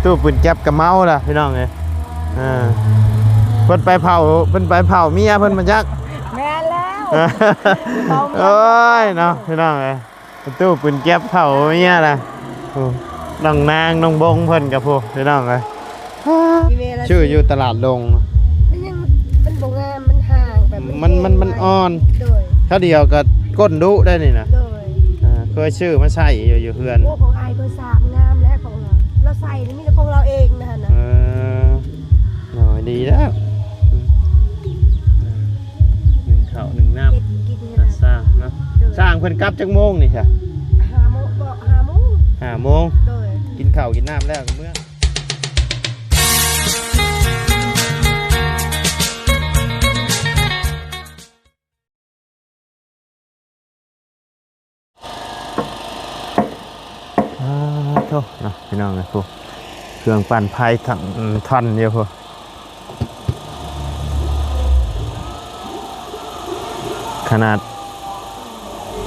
ຕູ້ປືນແກັບກໍເມົາລະພີ່ນ້ອງເອີຍ. ເອີ ເພິ່ນໄປເຜົາ ເພິ່ນໄປເຜົາເມຍເພິ່ນມາຈັກ. ແມ່ນແລ້ວ ເອົາເມຍ ໂອ້ຍເນາະພີ່ນ້ອງເອີຍ. ຕູ້ປືນແກັບເຜົາເມຍລະ. ໂອ້ ນ້ອງນາງນ້ອງບົງເພິ່ນກໍພຸ້ນພີ່ນ້ອງເອີຍ. ຊື້ຢູ່ຕະຫຼາດດົງ ມັນຍັງ ມັນບໍ່ງາມ ມັນຫ່າງແບບ ມັນ ມັນ ມັນ ມັນອ່ອນ. ໂດຍ ເທື່ອດຽວກໍກົ້ນດຸໄດ້ນີ້ນະ. ໂດຍ ເຄີຍຊື້ມາໃຊ້ຢູ່ ຢູ່ເຮືອນ. ໂອ້ ຂອງອ້າຍກໍສາມງາມແລ້ວຂອງລາວ ລາວໃສ່ນີ້ມີແຕ່ຂອງລາວເອງນະຫັ້ນນະ. ເອີ ໂດຍ ດີແລ້ວ. ອືມ ໜຶ່ງເຂົ້າໜຶ່ງນ້ຳ ເຮັດກິນໃຫ້ ຊ່າງເນາະ. ໂດຍ ຊ່າງເພິ່ນກັບຈັກໂມງນີ້ຊະ? ຫ້າໂມງ ບໍ່ ຫ້າໂມງ ຫ້າໂມງ. ໂດຍ ກິນເຂົ້າກິນນ້ຳແລ້ວກໍເມືອ. ອາ ໂທ້ເນາະ ພີ່ນ້ອງເອີຍ ໂອ້ ເຄື່ອງປັ່ນໄຟທັງ ອືມ ທັນຢູ່ພຸ້ນ. ຂະໜາດ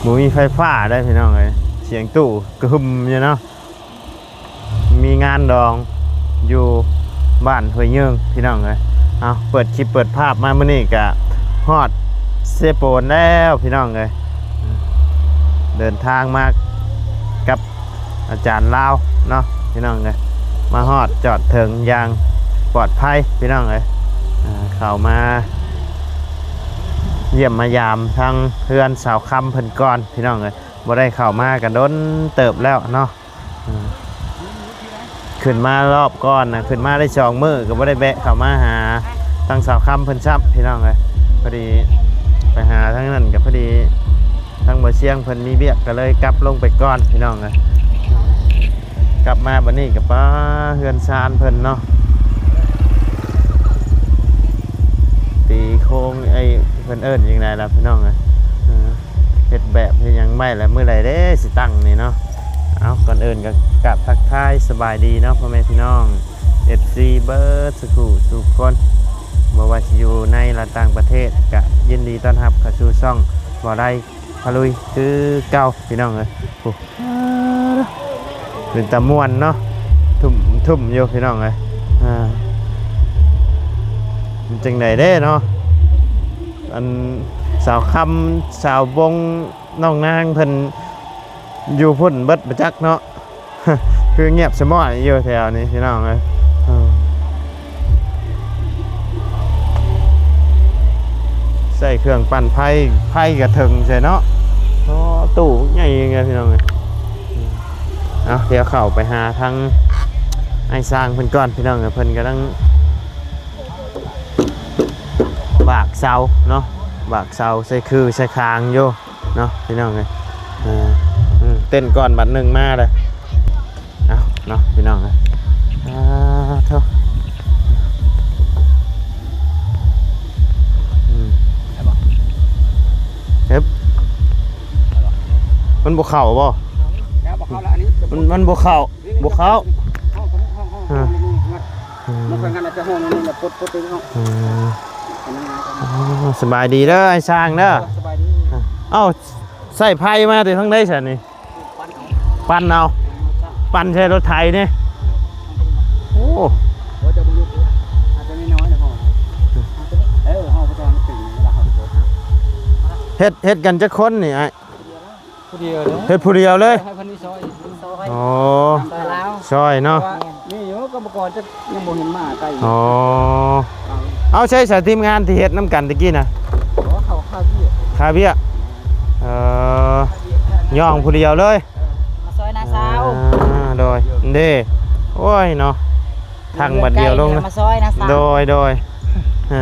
ບໍ່ມີໄຟຟ້າໄດ໋ ພີ່ນ້ອງເອີຍ ສຽງຕູ້ກະຫຶ່ມຢູ່ເນາະ. ມີງານດອງຢູ່ບ້ານຫ້ວຍເຍີງ ພີ່ນ້ອງເອີຍ. ເອົາ ເປີດຄລິບເປີດພາບມາມື້ນີ້ກະຮອດເຊໂປນແລ້ວ ພີ່ນ້ອງເອີຍ. ເດີນທາງມາກັບອາຈານລາວເນາະ ພີ່ນ້ອງເອີຍ ມາຮອດຈອດເຖິງຢ່າງປອດໄພ ພີ່ນ້ອງເອີຍ. ເຂົ້າມາຢ້ຽມມາຢາມທາງເຮືອນສາວຄຳເພິ່ນກ່ອນ ພີ່ນ້ອງເອີຍ. ບໍ່ໄດ້ເຂົ້າມາກໍດົນເຕີບແລ້ວເນາະ. ເອີ ຂຶ້ນມາລອບກ່ອນນະ ຂຶ້ນມາໄດ້ສອງມື້ກໍບໍ່ໄດ້ແວະເຂົ້າມາຫາທາງສາວຄຳເພິ່ນຊ້ຳ ພີ່ນ້ອງເອີຍ. ພໍດີໄປຫາທາງນັ້ນກໍພໍດີທາງບໍ່ຊຽງເພິ່ນມີວຽກ ກໍເລີຍກັບລົງໄປກ່ອນ ພີ່ນ້ອງເອີຍ. ກັບມາບັດນີ້ກໍ ປ້າ ເຮືອນຊານເພິ່ນເນາະ ຕີໂຄງ ໄອ້ ເພິ່ນເອີ້ນຈັ່ງໃດລະ ພີ່ນ້ອງເອີຍ. ເອີ ເຮັດແບບເຮັດຫຍັງໄວ້ແລ້ວ ມື້ໃດເດ້ຊິຕັ້ງນີ້ເນາະ. ເອົາ ກ່ອນອື່ນກໍກາບທັກທາຍສະບາຍດີເນາະ ພໍ່ແມ່ພີ່ນ້ອງ ເອັຟຊີ ເບິດສູ່ຜູ້ສູ່ຄົນ ບໍ່ວ່າຊິຢູ່ໃນ ແລະ ຕ່າງປະເທດ ກໍຍິນດີຕ້ອນຮັບເຂົ້າສູ່ຊ່ອງບໍ່ໄດ້ພາລຸຍຄືເກົ່າ ພີ່ນ້ອງເອີຍ. ໂອ້ ເປັນຕາມ່ວນເນາະ ທຸ່ມ ທຸ່ມຢູ່ ພີ່ນ້ອງເອີຍ. ອ່າ ມັນຈັ່ງໃດເດ້ເນາະ ອັນ ສາວຄຳ ສາວບົງ ນ້ອງນາງເພິ່ນຢູ່ພຸ້ນເບິດບໍ່ຈັກເນາະ ຄືງຽບສະມ້ອຍຢູ່ແຖວນີ້ ພີ່ນ້ອງເອີຍ. ເອີ ໃຊ້ເຄື່ອງປັ່ນໄຟ ໄຟກະເຖິງໃສ່ເນາະ. ໂອ້ ຕູ້ໃຫຍ່ເລີຍ ພີ່ນ້ອງເອີຍ. ເອົາ ດຽວເຂົ້າໄປຫາທາງອ້າຍຊ່າງເພິ່ນກ່ອນ ພີ່ນ້ອງເອີຍ. ເພິ່ນກຳລັງ ວາກເສົາເນາະ ວາກເສົາໃສ່ຄືໃສ່ຄາງຢູ່ເນາະ ພີ່ນ້ອງເອີຍ. ເອີ ເຕັ້ນກ່ອນບັດໜຶ່ງມາເດີ. ເອົາເນາະ ພີ່ນ້ອງເອີຍ. ອ່າ ໂທ້ ອືມ ເອີບ ມັນບໍ່ເຂົ້າບໍ່? ມັນ ມັນບໍ່ເຂົ້າ ບໍ່ເຂົ້າ. ອ່າ ມັນເປັນງານອາດຈະຮ້ອນນີ້ແຫຼະ ປົດ ປົດໄປເນາະ. ອືມ ອໍ ສະບາຍດີເດີ ອ້າຍຊ່າງເດີ. ສະບາຍດີ. ເອົ້າ ໃຊ້ໄຟມາແຕ່ທາງໃດຊັ້ນນີ້? ປັ່ນເອົາ ປັ່ນເອົາ ປັ່ນໃສ່ລົດໄຖນີ້. ໂອ້ ໂອ້ ຈະບໍ່ຢຸດເລີຍ ອາດຈະນ້ອຍໆນະ. ເອີ ເຮົາບໍ່ຕ້ອງເປັນເວລາເຮົາ ເຮັດ ເຮັດກັນຈັກຄົນນີ້ອ້າຍ? ຜູ້ດຽວເລີຍ ເຮັດຜູ້ດຽວເລີຍ. ໃຫ້ເພິ່ນນີ້ຊ່ອຍ ຊ່ອຍ. ອໍ ຊ່ອຍລາວ ຊ່ອຍເນາະ. ມີຢູ່ ກຳມະກອນ ຈັກຍັງບໍ່ເຫັນມາໃກ້. ອໍ ເອົາ ໃສ ໃສທີມງານທີ່ເຮັດນຳກັນຕະກີ້ນະ? ບໍ່ ເຂົາຄາວຽກ ຄາວຽກ. ເອີ ຍ່ອງຜູ້ດຽວເລີຍ ເອີ ມາຊ່ອຍນ້າສາວ. ອ່າ ໂດຍ ເດ້ ໂອ້ຍເນາະ. ທັງບັດດຽວລົງນະ ມາຊ່ອຍນະສາວ. ໂດຍ ໂດຍ. ເອີ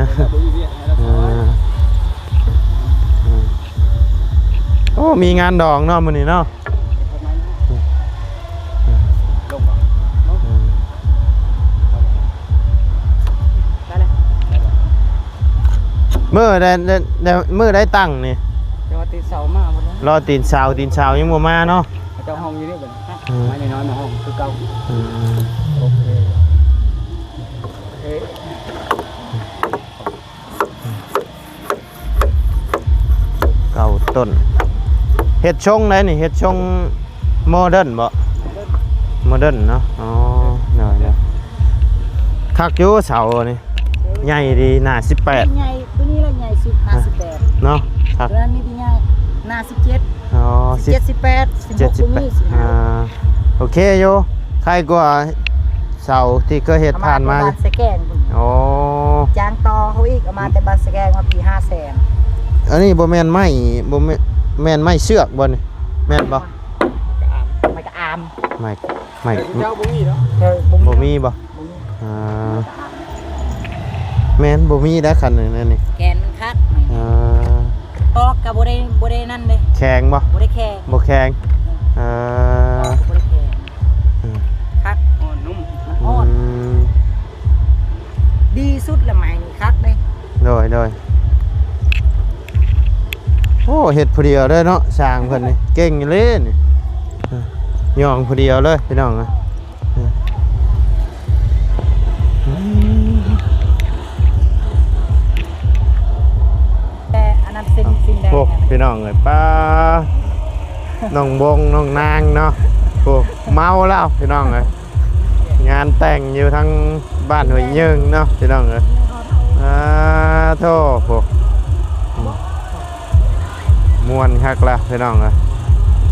ໂອ້ ມີງານດອງເນາະມື້ນີ້ເນາະ. ມື້ໃດ ມື້ໃດຕັ້ງນີ້? ແຕ່ວ່າຕີນເສົາມາພຸ້ນແຫຼະ ລໍຕີນເສົາ ຕີນເສົາຍັງບໍ່ມາເນາະ. ເຂົາເຈົ້າຮ້ອງຢູ່ນີ້ບັດນີ້ ອືມ ໄມ້ນ້ອຍໆມາຮ້ອງຄືເກົ່າ. ອືມ ໂອເຄ ເອີ ເກົ້າຕົ້ນ. ເຮັດຊົງໃດນີ້? ເຮັດຊົງໂມເດີນບໍ່? ໂມເດີນເນາະ. ອໍ ໂດຍ ຄັກຢູ່ເສົານີ້ ໃຫຍ່ດີ ໜ້າສິບແປດ ໃຫຍ່ ຕົວນີ້ລະໃຫຍ່ສຸດ ຫ້າສິບແປດ ເນາະ ຄັກ ຕົວນັ້ນມີທີ່ໃຫຍ່ ໜ້າສິບເຈັດ ອໍ ສິບເຈັດ ສິບແປດ ສິບຫົກ ບໍ່ມີ ສິບຫ້າ ອ່າ ໂອເຄຢູ່ ໄຄກວ່າເສົາທີ່ເຄີຍເຮັດຜ່ານມາ ເອົາມາແຕ່ບ້ານສະແກງພຸ້ນ ອໍ ຈ້າງຕໍ່ເຂົາອີກ ເອົາມາແຕ່ບ້ານສະແກງ ມາປີຫ້າແສນ ອັນນີ້ບໍ່ແມ່ນໄມ້ ບໍ່ແມ່ນ ແມ່ນໄມ້ເຊືອກບໍ່ນີ້ ແມ່ນບໍ່? ໄມ້ກະອາມ ໄມ້ ໄມ້ ແຕ່ເຈົ້າບໍ່ມີເນາະ ເອີ ບໍ່ມີ ບໍ່ມີບໍ່? ບໍ່ມີ ອ່າ ແມ່ນ ບໍ່ມີໄດ້ຄັນນີ້ ອັນນີ້ ແກນມັນຄັກ ອ່າ ຕອກກະບໍ່ໄດ້ ບໍ່ໄດ້ນັ້ນເດ້ ແຂງບໍ່? ບໍ່ໄດ້ແຂງ ບໍ່ແຂງ ເອີ ຕອກກະບໍ່ໄດ້ແຂງ ອືມ ຄັກ ອ່ອນນຸ້ມ ມັນອ່ອນ ອືມ ດີສຸດລະໄມ້ນີ້ຄັກເດ້ ໂດຍ ໂດຍ ໂອ້ ເຮັດຜູ້ດຽວເລີຍເນາະ ຊ່າງເພິ່ນນີ້ ເກັ່ງອີ່ຫຼີນີ້ ເອີ ຍ່ອງຜູ້ດຽວເລີຍ ພີ່ນ້ອງເອີຍ ແຕ່ອັນນັ້ນເສັ້ນ ເສັ້ນແດງ ໂອ້ ພີ່ນ້ອງເອີຍ ປ້າ ນ້ອງບົງ ນ້ອງນາງເນາະ ໂອ້ ເມົາແລ້ວ ພີ່ນ້ອງເອີຍ ງານແຕ່ງຢູ່ທາງບ້ານຫ້ວຍເຍິງເນາະ ພີ່ນ້ອງເອີຍ ອ່າ ໂທ້ ໂອ້ ມ່ວນຄັກລະພີ່ນ້ອງເອີຍ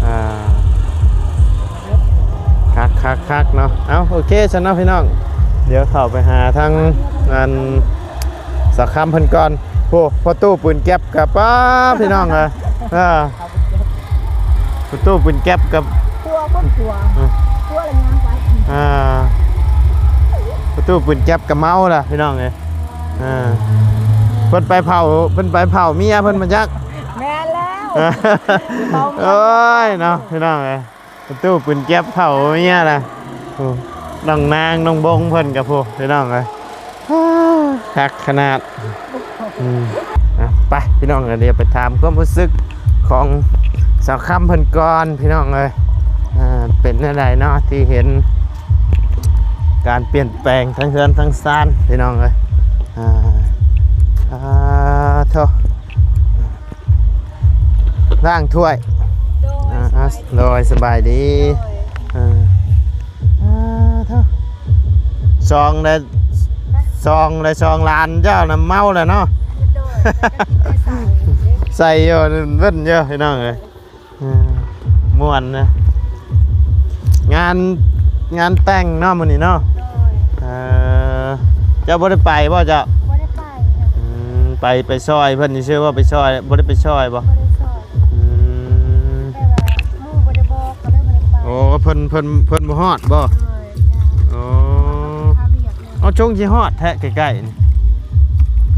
ອ່າ ຄັກໆໆເນາະ ເອົ້າ ໂອເຄຊັ້ນເນາະພີ່ນ້ອງ ດຽວເຂົ້າໄປຫາທາງອັນສາວຄຳເພິ່ນກ່ອນ ໂອ້ ພໍ່ຕູ້ປືນແກັບກະປ້າ ພີ່ນ້ອງເອີຍ ເອີ ພໍ່ຕູ້ປືນແກັບກັບ ຜົວຄົນຜົວ ອືມ ຜົວລະຍ່າງໄປ ອ່າ ພໍ່ຕູ້ປືນແກັບກະເມົາລະພີ່ນ້ອງເອີຍ ອ່າ ເພິ່ນໄປເຜົາ ເພິ່ນໄປເຜົາເມຍເພິ່ນບໍ່ຈັກ ແມ່ນແລ້ວ ເອີ ເຜົາເມຍ ໂອ້ຍເນາະ ພີ່ນ້ອງເອີຍ ປະຕູປືນແກັບເຜົາເມຍລະ ໂອ້ ນ້ອງນາງນ້ອງບົງເພິ່ນກະພຸ້ນ ພີ່ນ້ອງເອີຍ ຄັກຂະໜາດ ອືມ ອ່ະ ໄປພີ່ນ້ອງເອີຍ ດຽວໄປຖາມຄວາມຮູ້ສຶກຂອງສາວຄຳເພິ່ນກ່ອນ ພີ່ນ້ອງເອີຍ ອ່າ ເປັນແນວໃດເນາະ ທີ່ເຫັນການປ່ຽນແປງທັງເຮືອນທັງຊານ ພີ່ນ້ອງເອີຍ ອ່າ ອ່າ ໂທ້ ລ້າງຖ້ວຍ ໂດຍ ອ່າ ສະບາຍດີ ໂດຍ ສະບາຍດີ ໂດຍ ອ່າ ອ່າ ເທົ່າ ສອງໄດ້ ສອງໄດ້ ສອງຫຼານເຈົ້ານະເມົາແລ້ວເນາະ ໂດຍ ແຕ່ກໍກິນແຕ່ໃສ ໃສ່ຢູ່ ເບິ່ນຢູ່ ພີ່ນ້ອງເອີຍ ອ່າ ມ່ວນນະ ງານ ງານແຕ່ງເນາະມື້ນີ້ເນາະ ໂດຍ ເອີ ເຈົ້າບໍ່ໄດ້ໄປບໍ່ເຈົ້າ? ບໍ່ໄດ້ໄປ ອືມ ໄປ ໄປຊ່ອຍເພິ່ນຊື່ໆ ບໍ່ ໄປຊ່ອຍ ບໍ່ໄດ້ໄປຊ່ອຍບໍ່? ບໍ່ໄດ້ຊ່ອຍ ອືມ ແຕ່ວ່າໝູ່ບໍ່ໄດ້ບອກ ກໍເລີຍບໍ່ໄດ້ໄປ ໂອ້ ເພິ່ນ ເພິ່ນ ເພິ່ນບໍ່ຮອດບໍ່? ໂດຍ ອໍ ເອົາ ຊົງຊິຮອດແທ້ໃກ້ໆນີ້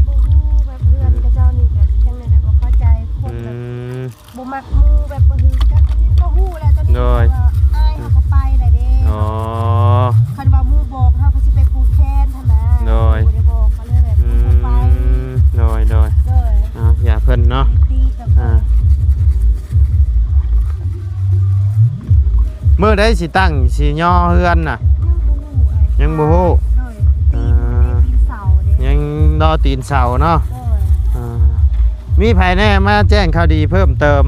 ບໍ່ຮູ້ ແບບເຮືອນເຂົາເຈົ້ານີ້ແບບຈັ່ງໃດກໍບໍ່ເຂົ້າໃຈ ຄົນແບບ ອືມ ບໍ່ມັກໝູ່ແບບບໍ່ຖືກກັນ ອັນນີ້ກໍຮູ້ແຫຼະ ຕອນນີ້ ໂດຍ ວ່າອ້າຍເຮົາກໍໄປແລ້ວເດ້ ອໍ ຄັນວ່າໝູ່ບອກເຮົາກໍຊິໄປຜູກແຂນຫັ້ນນະ ໂດຍ ບໍ່ໄດ້ບອກ ກໍເລີຍແບບ ອືມ ບໍ່ໄປ ໂດຍ ໂດຍ ໂດຍ ອ່າ ຢ່າເພິ່ນເນາະ ຕິແບບ ອ່າ ມື້ໃດຊິຕັ້ງ ຊິຍໍເຮືອນນະ? ຍັງບໍ່ຮູ້ອ້າຍ ຍັງບໍ່ຮູ້ ໂດຍ ຕີນ ອ່າ ຕີນເສົາເດ້ ຍັງລໍຕີນເສົາເນາະ ໂດຍ ອ່າ ມີໃຜແດ່ມາແຈ້ງຂ່າວດີເພີ່ມເຕີມ?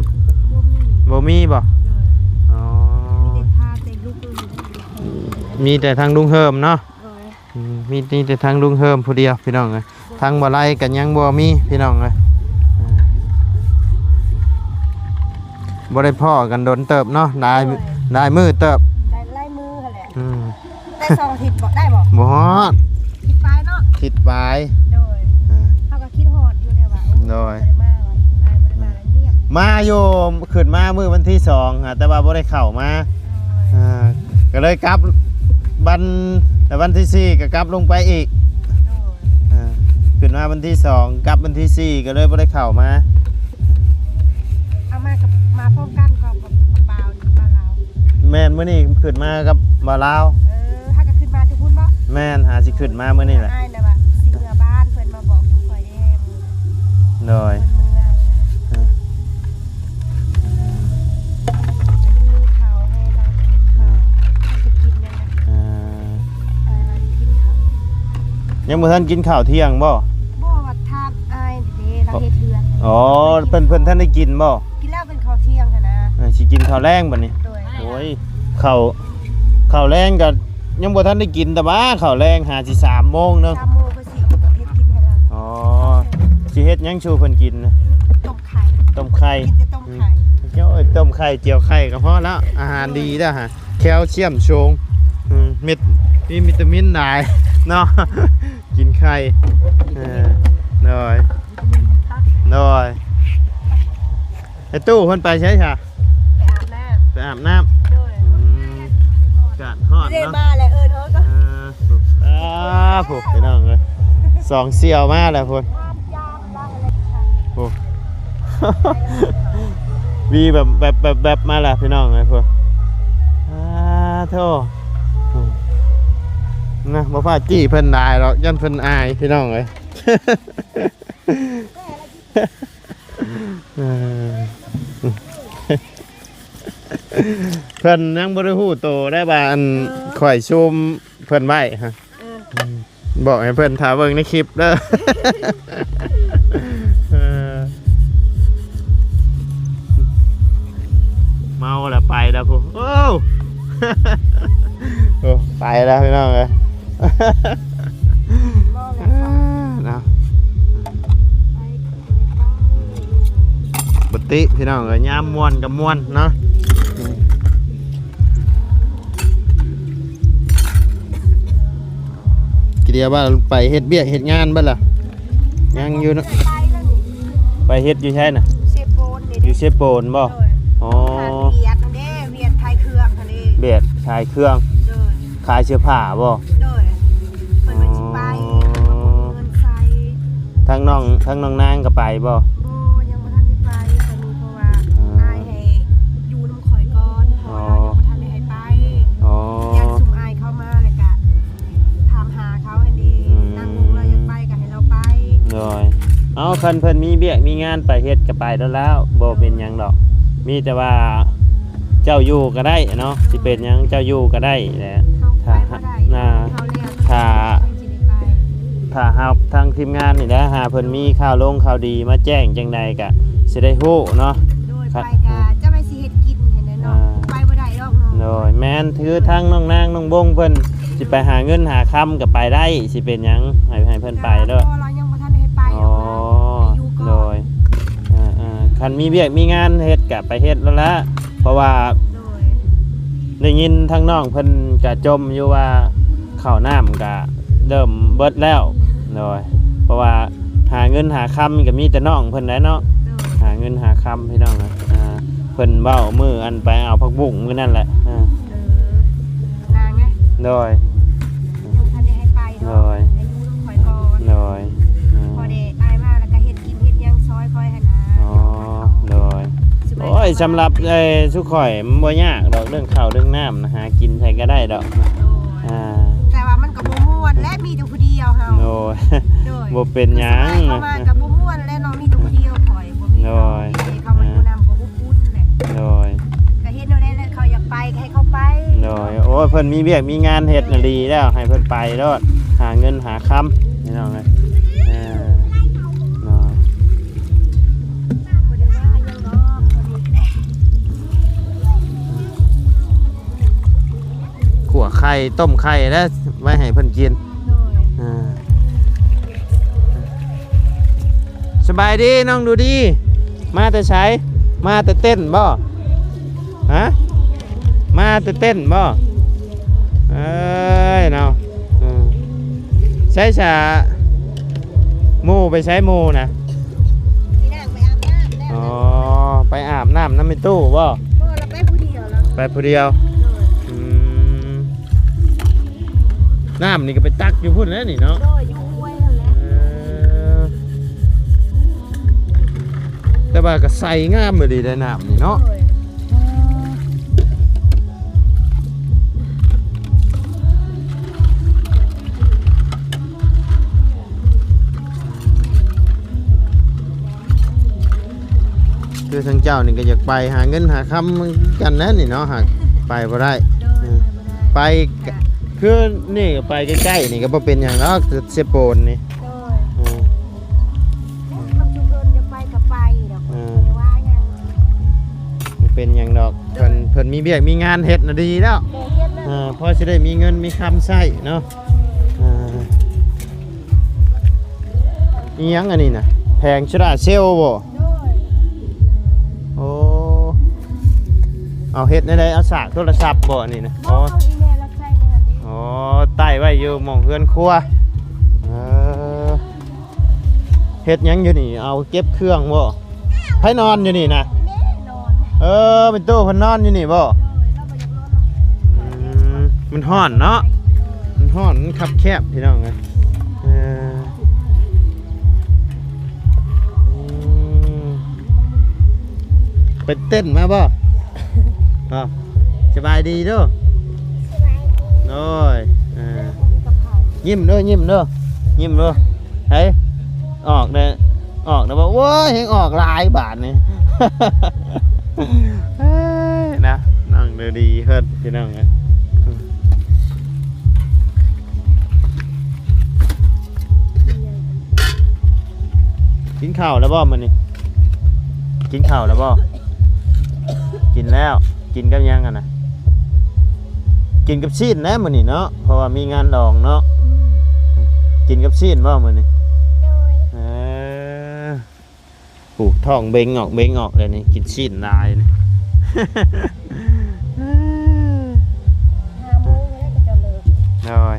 ບໍ່ມີ ບໍ່ມີບໍ່? ໂດຍ ອໍ ມີແຕ່ທາງແຕ່ລູກ ມີແຕ່ທາງລຸງເຮີມເນາະ ໂດຍ ອືມ ມີ ມີແຕ່ທາງລຸງເຮີມຜູ້ດຽວ ພີ່ນ້ອງເອີຍ ທາງບໍ່ໄລກໍຍັງບໍ່ມີ ພີ່ນ້ອງເອີຍ ອ່າ ບໍ່ໄດ້ພໍ້ກັນດົນເຕີບເນາະ ຫຼາຍ ໂດຍ ຫຼາຍມື້ເຕີບ ໄດ້ຫຼາຍມື້ຫັ້ນແຫຼະ ອືມ ໄດ້ສອງອາທິດບໍ່ ໄດ້ບໍ່? ບໍ່ຮອດ ອາທິດປາຍເນາະ ອາທິດປາຍ ໂດຍ ອ່າ ເຮົາກໍຄິດຮອດຢູ່ແຕ່ວ່າ ໂອ້ ໂດຍ ບໍ່ໄດ້ມາວ່າ ອ້າຍບໍ່ໄດ້ມາ ອືມ ງຽບ ມາຢູ່ ຂຶ້ນມາມື້ວັນທີສອງຫັ້ນ ແຕ່ວ່າບໍ່ໄດ້ເຂົ້າມາ ໂດຍ ອ່າ ກໍເລີຍກັບວັນ ແລ້ວວັນທີສີ່ກໍກັບລົງໄປອີກ ໂດຍ ອ່າ ຂຶ້ນມາວັນທີສອງ ກັບວັນທີສີ່ ກໍເລີຍບໍ່ໄດ້ເຂົ້າມາ ເອົາມາກັບ ມາພ້ອມກັນກໍ ກັບບ່າວ ບ່າວລາວ ແມ່ນ ມື້ນີ້ຂຶ້ນມາກັບບ່າວລາວ ເອີ ຫາກໍຂຶ້ນມາແຕ່ພຸ້ນບໍ່? ແມ່ນ ຫາຊິຂຶ້ນມາມື້ນີ້ແຫຼະ ອ້າຍນະວ່າຊິເມືອບ້ານ ເພິ່ນມາບອກຊຸມຂ້ອຍແດ່ ໂດຍ ເພິ່ນເມືອ ເອີ ກິນເຂົ້າໃຫ້ລາວ ເອີ ເຂົ້າ ຊິກິນຫຍັງນະ ເອີ ເອີ ກິນເຂົ້າ ຍັງບໍ່ທັນກິນເຂົ້າທ່ຽງບໍ່? ບໍ່ ວ່າທາດອ້າຍເດ້ ລາວເຮັດເຮືອນ ອໍ ເພິ່ນ ເພິ່ນທັນໄດ້ກິນບໍ່? ກິນແລ້ວເປັນເຂົ້າທ່ຽງຫັ້ນນະ ເອີ ຊິກິນເຂົ້າແລງບັດນີ້ ໂດຍ ໂອ້ຍ ເຂົ້າ ເຂົ້າແລງກໍ ຍັງບໍ່ທັນໄດ້ກິນແຕ່ວ່າ ເຂົ້າແລງຫາຊິສາມໂມງເນາະ ສາມໂມງກໍຊິເຮັດກິນໃຫ້ລາວ. ອໍ ຊິເຮັດຫຍັງສູ່ເພິ່ນກິນນະ? ຕົ້ມໄຂ່ ຕົ້ມໄຂ່ ກິນແຕ່ຕົ້ມໄຂ່. ອືມ ໂອ້ຍ ຕົ້ມໄຂ່ ຈຽວໄຂ່ກໍພໍແລ້ວ ອາຫານດີແລ້ວຫະ ແຄວຊຽມສູງ ອືມ ເມັດ ມີວິຕາມິນຫຼາຍເນາະ ກິນໄຂ່ ເອີ ໂດຍ ໂດຍ. ໄອ້ຕູ້ເພິ່ນໄປໃສຊະ? ໄປອາບນ້ຳ ໄປອາບນ້ຳ ໂດຍ ອືມ ອາກາດຮ້ອນເນາະ ໄດ້ມາແລ້ວ ເອີ້ນເຮົາກໍ ເອີ ພຸ້ນ ອ້າ ພຸ້ນ ພີ່ນ້ອງເອີຍ ສອງສ່ຽວມາແລ້ວພຸ້ນ ພຸ້ນ ວີແບບ ແບບ ແບບ ແບບມາແລ້ວ ພີ່ນ້ອງເອີຍ ພຸ້ນ ອ້າ ໂທ້ ພຸ້ນ ນະ ບໍ່ພາດຈີ້ເພິ່ນຫຼາຍດອກ ຢ້ານເພິ່ນອາຍ ພີ່ນ້ອງເອີຍ. ເອີ ເພິ່ນຍັງບໍ່ໄດ້ຮູ້ໂຕໄດ້ວ່າ ອັນ ເອີ ຂ້ອຍຊູມເພິ່ນໄວ້ຮະ ເອີ ອືມ ບອກໃຫ້ເພິ່ນຖ້າເບິ່ງໃນຄລິບເດີ ເອີ ເມົາແລ້ວໄປແລ້ວພຸ້ນ ໂອ້ ໂອ້ ໄປແລ້ວພີ່ນ້ອງເອີຍ ເມົາແລ້ວໄປ ເນາະ ໄປ ບໍ່ຕິ ພີ່ນ້ອງເອີຍ ຍາມມ່ວນກໍມ່ວນເນາະ ກິດດຽວວ່າໄປເຮັດວຽກເຮັດງານເບິດລະ ຍັງຢູ່ເນາະ ໄປເຮັດຢູ່ໃສນະ? ເຊໂປນນີ້ເດ້ ຢູ່ເຊໂປນບໍ່? ໂດຍ ອໍ ຫາວຽກເດ້ ວຽກຂາຍເຄື່ອງຫັ້ນເດ້ ວຽກຂາຍເຄື່ອງ ໂດຍ ຂາຍເສື້ອຜ້າບໍ່? ໂດຍ ເພິ່ນວ່າຊິໄປ ອໍ ເພິ່ນວ່າບໍ່ມີເງິນໃຊ້ ທາງນ້ອງ ທາງນ້ອງນາງກໍໄປບໍ່? ບໍ່ ຍັງບໍ່ທັນໄດ້ໄປຕອນນີ້ ເພາະວ່າ ອໍ ອ້າຍໃຫ້ຢູ່ນຳຂ້ອຍກ່ອນ ເພາະວ່າ ອໍ ລາວຍັງບໍ່ທັນໄດ້ໃຫ້ໄປ ອໍ ຢ້ານຊຸມອ້າຍເຂົາມາ ແລ້ວກະຖາມຫາເຂົາຫັ້ນເດ້ ອືມ ນາງວົງລາວຢາກໄປກໍໃຫ້ລາວໄປ ໂດຍ ເອົາ ຄັນເພິ່ນມີວຽກມີງານໄປເຮັດກໍໄປໂລດແລ້ວ ບໍ່ເປັນຫຍັງດອກ ມີແຕ່ວ່າ ເຈົ້າຢູ່ກໍໄດ້ເນາະ ຊິເປັນຫຍັງເຈົ້າຢູ່ກໍໄດ້ແຫຼະ ເຮົາໄປບໍ່ໄດ້ ຖ້າ ເຮົາແລ້ວ ຖ້າ ເຮົາຊິໄດ້ໄປ ຖ້າຮັບທາງທີມງານນີ້ແຫຼະ ຫາເພິ່ນມີຂ່າວລົງຂ່າວດີມາແຈ້ງຈັ່ງໃດກໍຊິໄດ້ຮູ້ເນາະ ໂດຍ ໄປກໍຈະໄປຊິເຮັດກິນຫັ້ນແຫຼະເນາະ ອ່າ ໄປບໍ່ໄດ້ດອກເນາະ ໂດຍ ແມ່ນ ຄືທາງນ້ອງນາງນ້ອງບົງເພິ່ນຊິໄປຫາເງິນຫາຄຳກໍໄປໄດ້ ຊິເປັນຫຍັງ ໃຫ້ ໃຫ້ເພິ່ນໄປໂລດ ແຕ່ວ່າພໍ່ລາວຍັງບໍ່ທັນໄດ້ໃຫ້ໄປດອກ ອໍ ຢູ່ກ່ອນ ໂດຍ ອ່າໆ ຄັນມີວຽກມີງານເຮັດກໍໄປເຮັດໂລດລະ ເພາະວ່າ ໂດຍ ໄດ້ຍິນທາງນ້ອງເພິ່ນກະຈົ່ມຢູ່ວ່າ ເຂົ້ານ້ຳກະເລີ່ມເບິດແລ້ວ ໂດຍ ເພາະວ່າຫາເງິນຫາຄຳກະມີແຕ່ນ້ອງເພິ່ນແຫຼະເນາະ ໂດຍ ຫາເງິນຫາຄຳພີ່ນ້ອງ ອ່າ ເພິ່ນເວົ້າມື້ອັນໄປເອົາຜັກບຸ້ງມື້ນັ້ນແຫຼະ ອ່າ ເອີ ນາງໄງ ໂດຍ ຍັງບໍ່ທັນໄດ້ໃຫ້ໄປເນາະ ໂດຍ ໃຫ້ຢູ່ນຳຂ້ອຍກ່ອນ ໂດຍ ອ່າ ພໍໄດ້ອ້າຍມາແລ້ວກະເຮັດ ກິນເຮັດຫຍັງຊ່ອຍຂ້ອຍຫັ້ນນະ ອໍ ໂດຍ ໂອ້ຍ ສຳລັບ ເອີ ຊຸຂ້ອຍມັນບໍ່ຍາກດອກ ເລື່ອງເຂົ້າເລື່ອງນ້ຳນະ ຫາກິນໃສກໍໄດ້ດອກ ໂດຍ ອ່າ ແຕ່ວ່າມັນກໍບໍ່ມ່ວນແຫຼະ ມີແຕ່ຜູ້ດຽວເຮົາ ໂດຍ ໂດຍ ບໍ່ເປັນຫຍັງ ຄືສະໄໝເຂົ້າມາກໍບໍ່ມ່ວນແຫຼະເນາະ ມີແຕ່ຜູ້ດຽວຂ້ອຍ ບໍ່ມີ ໂດຍ ເຂົາ ເຂົາມາຢູ່ນຳກໍອົບອຸ່ນແຫຼະ ໂດຍ ກໍເຮັດແນວໃດແຫຼະ ເຂົາຢາກໄປກໍໃຫ້ເຂົາໄປ ໂດຍ ໂອ້ຍ ເພິ່ນມີວຽກມີງານເຮັດນະ ດີແລ້ວ ໃຫ້ເພິ່ນໄປໂລດ ຫາເງິນຫາຄຳ ພີ່ນ້ອງເອີຍ ເອີ ເນາະ ບໍ່ໄດ້ວ່າຫຍັງດອກ ຂົ້ວໄຂ່ ຕົ້ມໄຂ່ແລ້ວໄວ້ໃຫ້ເພິ່ນກິນ ໂດຍ ເອີ ສະບາຍດີນ້ອງດູດີ ມາແຕ່ໃສ? ມາແຕ່ເຕັ້ນບໍ່? ຮະ? ມາແຕ່ເຕັ້ນບໍ່? ເອີຍເນາະ ເອີ ໃສສະ ໝູ່ໄປໃສໝູ່ນະ? ພີ່ນາງໄປອາບນ້ຳແລ້ວ ອໍ ໄປອາບນ້ຳນຳແມ່ຕູ້ບໍ່? ບໍ່ ລາວໄປຜູ້ດຽວລະ ໄປຜູ້ດຽວ ໂດຍ ອືມ ນ້ຳນີ້ກໍໄປຕັກຢູ່ພຸ້ນແຫຼະນີ້ເນາະ ໂດຍ ຢູ່ຫ້ວຍຫັ້ນແຫຼະ ເອີ ແຕ່ວ່າກໍໃສງາມອີ່ຫຼີໄດ໋ນ້ຳນີ້ເນາະ ໂດຍ ຄືທາງເຈົ້ານີ້ກໍຢາກໄປຫາເງິນຫາຄຳຄືກັນແຫຼະນີ້ເນາະ ຫາກໄປບໍ່ໄດ້ ໂດຍ ເອີ ໄປບໍ່ໄດ້ ໄປ ກໍຄືນີ້ກໍໄປໃກ້ໆນີ້ກໍບໍ່ເປັນຫຍັງດອກ ເຊໂປນນີ້ ໂດຍ ເອີ ມັນຄືເພິ່ນຈະໄປກໍໄປດອກ ເອີ ບໍ່ວ່າຫຍັງ ບໍ່ເປັນຫຍັງດອກ ໂດຍ ເພິ່ນ ເພິ່ນມີວຽກມີງານເຮັດນະດີແລ້ວ ແມ່ນ ເຮັດແລ້ວ ອ່າ ພໍຊິໄດ້ມີເງິນມີຄຳໃຊ້ເນາະ. ອ່າ ອີ່ຫຍັງອັນນີ້ນະ? ແຜງໂຊລາເຊວບໍ່? ໂດຍ. ໂອ້ ເອົາເຮັດແນວໃດ? ເອົາສາກໂທລະສັບບໍ່ອັນນີ້ນະ? ບໍ່ ອໍ ເອົາອີແມ່ລັກໃຊ້ນີ້ຫັ້ນເດ້. ອໍ ໄຕ້ໄວ້ຢູ່ໝ່ອງເຮືອນຄົວ. ເອີ ເຮັດຫຍັງຢູ່ນີ້? ເອົາເກັບເຄື່ອງບໍ່? ໃຜນອນຢູ່ນີ້ນະ? ແມ່ນອນ. ເອີ ແມ່ຕູ້ເພິ່ນນອນຢູ່ນີ້ບໍ່? ໂດຍ ລາວບໍ່ຢາກນອນນຳ. ອືມ ມັນຮ້ອນເນາະ. ໂດຍ ມັນຮ້ອນ ມັນຄັບແຄບ ພີ່ນ້ອງເອີຍ. ເອີ ອືມ ໄປເຕັ້ນມາບໍ່? ບໍ່. ສະບາຍດີເດີ. ສະບາຍດີ. ໂດຍ ເອີ ຍິ້ມເດີ ຍິ້ມເດີ ຍິ້ມເດີ. ໃຜອອກເດີ ອອກເດີບໍ່? ໂອ້ຍ ແຮງອອກຫຼາຍບາດນີ້. ເອີຍ ນະ ນັ່ງດີໆເພິ່ນ ພີ່ນ້ອງເອີຍ. ກິນເຂົ້າແລ້ວບໍ່ມື້ນີ້? ກິນເຂົ້າແລ້ວບໍ່? ກິນແລ້ວ. ກິນກັບຫຍັງຫັ້ນນະ? ກິນກັບຊີ້ນແຫຼະມື້ນີ້ເນາະ ເພາະວ່າມີງານດອງເນາະ. ອືມ ກິນກັບຊີ້ນບໍ່ມື້ນີ້? ໂດຍ. ເອີ ຜູ້ທ້ອງເບັງອອກເບັງອອກແລ້ວນີ້ ກິນຊີ້ນຫຼາຍນີ້. ຫ້າໂມງແລ້ວເຂົາເຈົ້າເລີກ. ໂດຍ.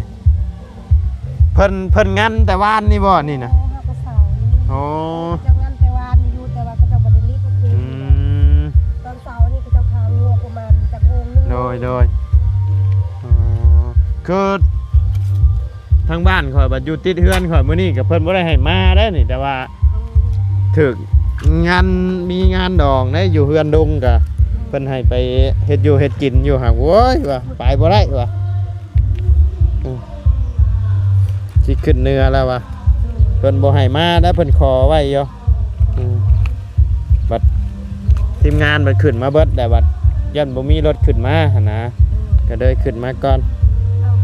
ເພິ່ນ ເພິ່ນງັນແຕ່ວານນີ້ບໍ່ນີ້ນະ? ເອີ ເຮົາກໍເຊົານີ້. ໂອ້ ເຈົ້າງັນແຕ່ວານນີ້ຢູ່ ແຕ່ວ່າເຂົາເຈົ້າບໍ່ໄດ້ລີດເມື່ອຄືນ. ອືມ ຕອນເຊົ້ານີ້ເຂົາເຈົ້າຂ້າງົວປະມານຈັກໂມງໜຶ່ງ. ໂດຍ ໂດຍ. ອໍ ຄືທາງບ້ານຂ້ອຍບັດຢູ່ຕິດເຮືອນຂ້ອຍ ມື້ນີ້ກໍເພິ່ນບໍ່ໄດ້ໃຫ້ມາໄດ໋ນີ້ ແຕ່ວ່າ ເອີ ຖືກງານ ມີງານດອງໄດ໋ ຢູ່ເຮືອນດົງກໍ ເອີ ເພິ່ນໃຫ້ໄປເຮັດຢູ່ເຮັດກິນຢູ່ ຫາກ ໂອ້ຍ ວ່າໄປບໍ່ໄດ້ວ່າ. ອືມ ຊິຂຶ້ນເໜືອແລ້ວວ່າ ເພິ່ນບໍ່ໃຫ້ມາແລ້ວ ເພິ່ນຂໍໄວ້ຢູ່. ອືມ ບັດທີມງານບັດຂຶ້ນມາເບິດແລ້ວ ບັດຢ້ານບໍ່ມີລົດຂຶ້ນມາຫັ້ນນະ ກໍເລີຍຂຶ້ນມາກ່ອນ. ເອົ້າ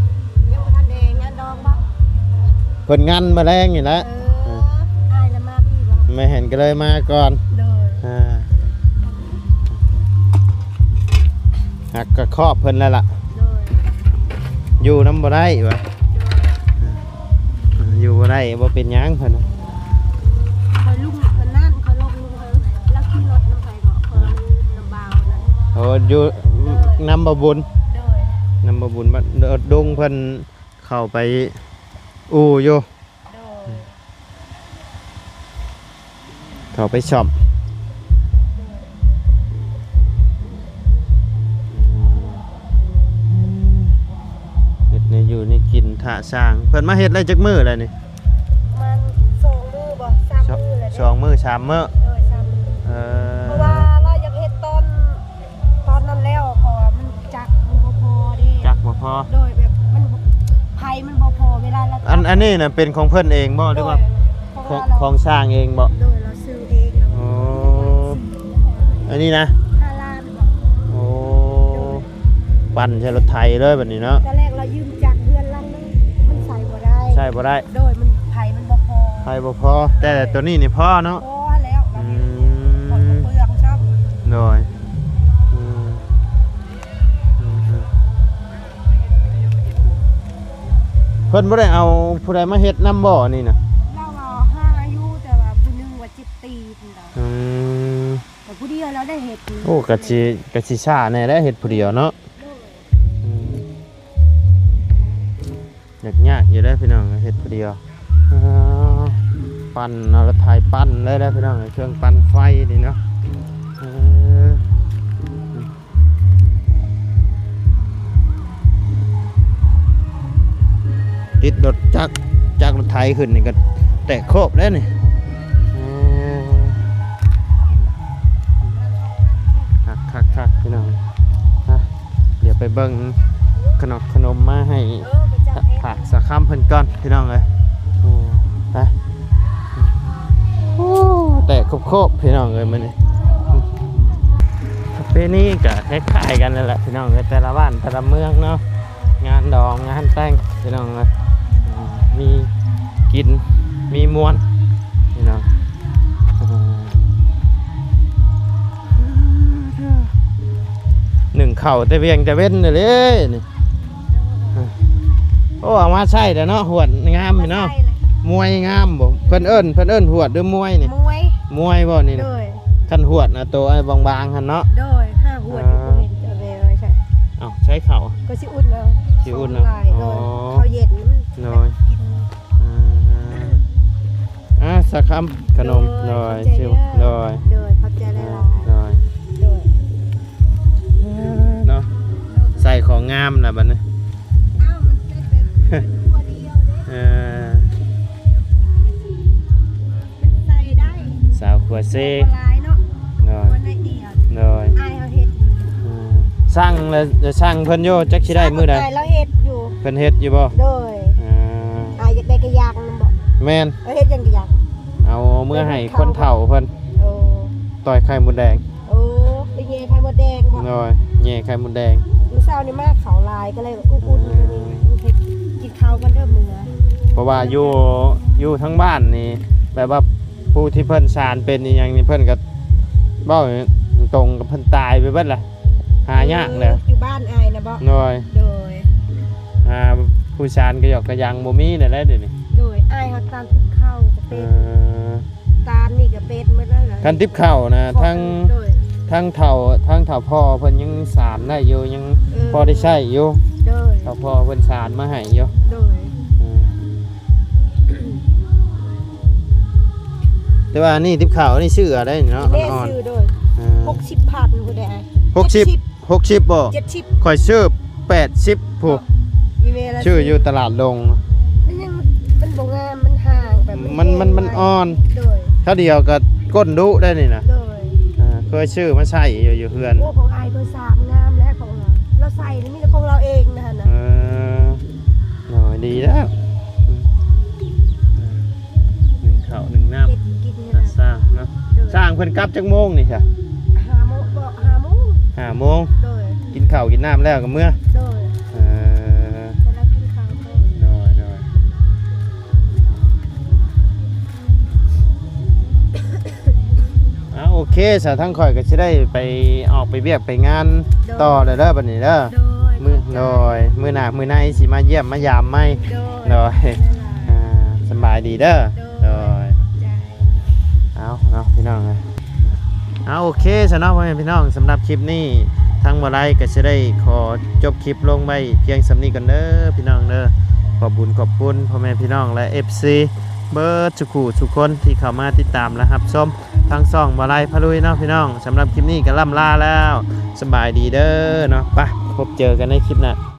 ຍັງບໍ່ທັນໄດ້ງານດອງບໍ່? ເພິ່ນງັນມື້ແລງນີ້ແຫຼະ. ເອີ ເອີ ອ້າຍລະມາພີ້ບໍ່? ແມ່ນ ກໍເລີຍມາກ່ອນ. ໂດຍ. ອ່າ ຫາກກໍຄອບເພິ່ນແລ້ວລະ. ໂດຍ. ຢູ່ນຳບໍ່ໄດ້ວ່າ. ໂດຍ. ອ່າ ຢູ່ບໍ່ໄດ້ ບໍ່ເປັນຫຍັງເພິ່ນ. ຂ້ອຍລຸງ ອັນນັ້ນ ຂ້ອຍລົງ ລຸງ ເອີ ລາວຂີ່ລົດນຳໃຜເກາະ? ເອີ ນຳບ່າວນັ້ນ. ໂອ້ ຢູ່ ໂດຍ ນຳບ່າວບຸນ. ໂດຍ. ນຳບ່າວບຸນ ມາ ລົດລຸງເພິ່ນເຂົ້າໄປອູ່ຢູ່. ໂດຍ. ເຂົ້າໄປຊ່ອມ ເຮັດແນວຢູ່ແນວກິນຖ້າຊ່າງ. ເພິ່ນມາເຮັດໄດ້ຈັກມື້ແລ້ວນີ້? ປະມານສອງມື້ບໍ່ ສາມມື້ແລ້ວເດ້. ສອງມື້ ສາມມື້. ໂດຍ ສາມມື້. ເອີ ເພາະວ່າລາວຢາກເຮັດຕອນ ຕອນນັ້ນແລ້ວ ເພາະວ່າມັນຈັກມັນບໍ່ພໍເດ້. ຈັກບໍ່ພໍ. ໂດຍ ແບບມັນ ໄຟມັນບໍ່ພໍເວລາລະ. ອັນ ອັນນີ້ນະເປັນຂອງເພິ່ນເອງບໍ່ ຫຼືວ່າ ໂດຍ ຂອງ ຂອງຊ່າງເອງບໍ່? ໂດຍ ລາວຊື້ເອງ. ໂອ້ ອັນນີ້ນະ ຫ້າລ້ານບໍ່? ໂອ້ ໂດຍ ປັ່ນໃສ່ລົດໄຖເລີຍບັດນີ້ເນາະ. ຕອນແລກລາວຢືມຈັກເຮືອນຫຼັງໜຶ່ງ ມັນໃຊ້ບໍ່ໄດ້. ໃຊ້ບໍ່ໄດ້. ໂດຍ ມັນ ໄຟມັນບໍ່ພໍ. ໄຟບໍ່ພໍ ແຕ່ໂຕນີ້ນີ້ພໍເນາະ. ພໍແລ້ວ. ອືມ ເປືອງຊ້ຳ. ໂດຍ. ອືມ ເພິ່ນບໍ່ໄດ້ເອົາຜູ້ໃດມາເຮັດນຳບໍ່ນີ້ນະ? ລາວວ່າຫາຢູ່ ແຕ່ວ່າຜູ້ໜຶ່ງວ່າເຈັບຕີນລາວ. ອືມ ແຕ່ຜູ້ດຽວລາວໄດ້ເຮັດ. ໂອ້ ກະຊິ ກະຊິຊ້າແດ່ແຫຼະ ເຮັດຜູ້ດຽວເນາະ. ໂດຍ. ອືມ ຍາກໆຢູ່ເດ້ພີ່ນ້ອງ ເຮັດຜູ້ດຽວ. ອ່າ ປັ່ນເອົາ ລົດໄຖປັ່ນເລີຍເດ້ພີ່ນ້ອງ ເຄື່ອງປັ່ນໄຟນີ້ເນາະ. ເອີ ຕິດລົດຈັກ ຈັກລົດໄຖຂຶ້ນນີ້ກໍແຕກໂຄບແລ້ວນີ້. ເອີ ຄັກໆໆ ພີ່ນ້ອງ. ອ່ະ ດຽວໄປເບິ່ງຂະໜົມ ຂະໜົມມາໃຫ້ ເອີ ໄປຈັບເອງ ພະສາຄຳເພິ່ນກ່ອນພີ່ນ້ອງເອີຍ. ໂອ້ ໄປ ໂອ້ ແຕກໂຄບໆ ພີ່ນ້ອງເອີຍ ມື້ນີ້. ປະເພນີກໍຄ້າຍໆກັນນັ້ນແຫຼະພີ່ນ້ອງເອີຍ ແຕ່ລະບ້ານແຕ່ລະເມືອງເນາະ. ງານດອງງານແຕ່ງພີ່ນ້ອງເອີຍ ມີກິນມີມ່ວນພີ່ນ້ອງ. ໜຶ້ງເຂົ້າແຕ່ວຽງແຕ່ເວັນເດ້ນີ້. ໂອ້ ເອົາມາໃຊ້ແລ້ວເນາະ ຫວດງາມຢູ່ເນາະ. ມາໃຊ້ແລ້ວ ມວຍງາມບໍ່? ເພິ່ນເອີ້ນ ເພິ່ນເອີ້ນຫວດຫຼືມວຍນີ້? ມວຍ ມວຍບໍ່ນີ້ນະ? ໂດຍ ຄັນຫວດນະ ໂຕໄອ້ບາງໆຫັ້ນເນາະ. ໂດຍ ຫາຫວດຢູ່ ອ່າ ບໍ່ເຫັນເຈົ້າແມ່ວ່າຊັ້ນ. ເອົ້າ ໃຊ້ເຂົ້າ ກໍຊິອຸ່ນເອົາ ຊິອຸ່ນເອົາ. ສອງລາຍ ອໍ ໂດຍ ເຂົ້າເຢັນ ໂດຍ ກິນ ອ່າ ອ່າ ສາຄຳຂະໜົມ ໂດຍ ໂດຍ ຂອບໃຈເດີ ໂດຍ ໂດຍ ຂອບໃຈຫຼາຍໆ ໂດຍ ໂດຍ ເນາະ ໃສ່ຂອງງາມລະບັດນີ້. ອ້າວ ມັນເປັນແບບຄົວດຽວເດ້ ເອີ ມັນໃສ່ໄດ້ ສາວຄົວເຊ ຄົວຫຼາຍເນາະ ໂດຍ ຄົວໜ້ອຍດຽວ ໂດຍ ອ້າຍເຮົາເຮັດ ອືມ ສັ່ງແລ້ວ ສັ່ງເພິ່ນຢູ່ ຈັກຊິໄດ້ມື້ໃດ. ລາວເຮັດຢູ່ ເພິ່ນເຮັດຢູ່ບໍ່? ໂດຍ ອ່າ ອ້າຍຢາກໄດ້ກະຢາງນຳບໍ່? ແມ່ນ ເອີ ເຮັດຫຍັງກະຢາງ ເອົາເມືອໃຫ້ຄົນເຖົ້າເພິ່ນ ໂອ້ ຕ່ອຍໄຂ່ມົດແດງ. ໂອ້ ໄປແຍ່ໄຂ່ມົດແດງບໍ່? ໂດຍ ແຍ່ໄຂ່ມົດແດງ. ມື້ເຊົ້ານີ້ມາເຂົ້າຫຼາຍ ກໍເລີຍອຸ່ນໆ ອືມ ຕົວນີ້ ເຮັດກິນເຂົ້າກັນເດີເມືອ. ເພາະວ່າຢູ່ ຢູ່ທາງບ້ານນີ້ ແບບວ່າຜູ້ທີ່ເພິ່ນສານເປັນອີ່ຫຍັງນີ້ ເພິ່ນກໍເວົ້າຕົງກັບເພິ່ນຕາຍໄປເບິດລະ ຫາຍາກແລ້ວ. ເອີ ຢູ່ບ້ານອ້າຍນະບໍ່? ໂດຍ ໂດຍ ຫາຜູ້ສານກະຢອກກະຢາງບໍ່ມີແລ້ວແຫຼະດຽວນີ້. ໂດຍ ອ້າຍເຮົາຕາມຕິບເຂົ້າກໍເປັນ ເອີ ຕາມນີ້ກໍເປັນໝົດແລ້ວນະ ຄັນຕິບເຂົ້ານະ ຂອງ ທັງ ໂດຍ ທັງເຖົ້າ ທັງເຖົ້າພໍ່ເພິ່ນຍັງສານໄດ້ຢູ່ ຍັງ ເອີ ພໍໄດ້ໃຊ້ຢູ່ ໂດຍ ເຖົ້າພໍ່ເພິ່ນສານມາໃຫ້ຢູ່ ໂດຍ ເອີ ແຕ່ວ່ານີ້ຕິບເຂົ້ານີ້ຊື້ເອົາໄດ້ເນາະ ແມ່ນ ອ່ອນໆ ຊື້ ໂດຍ ເອີ ຫົກສິບພັນພຸ້ນເດ້ ຫົກສິບ ເຈັດສິບ ຫົກສິບບໍ່? ເຈັດສິບ ຂ້ອຍຊື້ແປດສິບພຸ້ນ ອີເມລ ຊື້ຢູ່ຕະຫຼາດດົງ. ມັນຍັງ ມັນບໍ່ງາມ ມັນຫ່າງແບບ ມັນ ມັນ ມັນອ່ອນ ໂດຍ ເທື່ອດຽວກໍກົ້ນດຸໄດ້ນີ້ນະ ໂດຍ ອ່າ ເຄີຍຊື້ມາໃຊ້ຢູ່ ຢູ່ເຮືອນ. ໂອ້ ຂອງອ້າຍເບີສາມງາມແລ້ວ ຂອງລາວ ລາວໃສ່ນີ້ມີແຕ່ຂອງລາວເອງນະຫັ້ນນະ ເອີ ໂດຍ ດີແລ້ວ ອືມ ໜຶ້ງເຂົ້າໜຶ້ງນ້ຳ ເຮັດກິນໃຫ້ ອ່າ ລະ ສ້າງເນາະ ໂດຍ ສ້າງເພິ່ນກັບຈັກໂມງນີ້ຊະ? ຫ້າໂມງ ບອກ ຫ້າໂມງ ຫ້າໂມງ ໂດຍ ກິນເຂົ້າກິນນ້ຳແລ້ວກໍເມືອ ໂດຍ ເອີ ແຕ່ລາວກິນເຂົ້າກ່ອນ ໂດຍ ໂດຍ ອ່າ ໂອເຄ ສາ ທາງຂ້ອຍກໍຊິໄດ້ໄປ ອອກໄປວຽກໄປງານ ໂດຍ ຕໍ່ແລ້ວເດີ ບັດນີ້ເດີ ໂດຍ ມື້ ຂອບໃຈ ໂດຍ ມື້ໜ້າມື້ໃນຊິມາຢ້ຽມມາຢາມໃໝ່ ໂດຍ ໂດຍ ຂອບໃຈຫຼາຍໆ ອ່າ ສະບາຍດີເດີ ໂດຍ ໂດຍ ຂອບໃຈ ເອົາເນາະພີ່ນ້ອງເອີຍ ເອົາ ໂອເຄຊະເນາະ ພໍ່ແມ່ພີ່ນ້ອງ ສຳລັບຄລິບນີ້ ທາງບໍ່ໄລກໍຊິໄດ້ຂໍຈົບຄລິບລົງໄວ້ພຽງສ່ຳນີ້ກ່ອນເດີພີ່ນ້ອງເດີ. ຂອບບຸນຂອບຄຸນພໍ່ແມ່ພີ່ນ້ອງ ແລະ ເອັຟຊີ ເບິດສູ່ຄູ່ສູ່ຄົນທີ່ເຂົ້າມາຕິດຕາມ ແລະ ຮັບຊົມທາງຊ່ອງບໍ່ໄລພາລຸຍເນາະພີ່ນ້ອງ. ສຳລັບຄລິບນີ້ກໍລ່ຳລາແລ້ວ ສະບາຍດີເດີເນາະ. ໄປ ພົບເຈີກັນໃນຄລິບໜ້າ.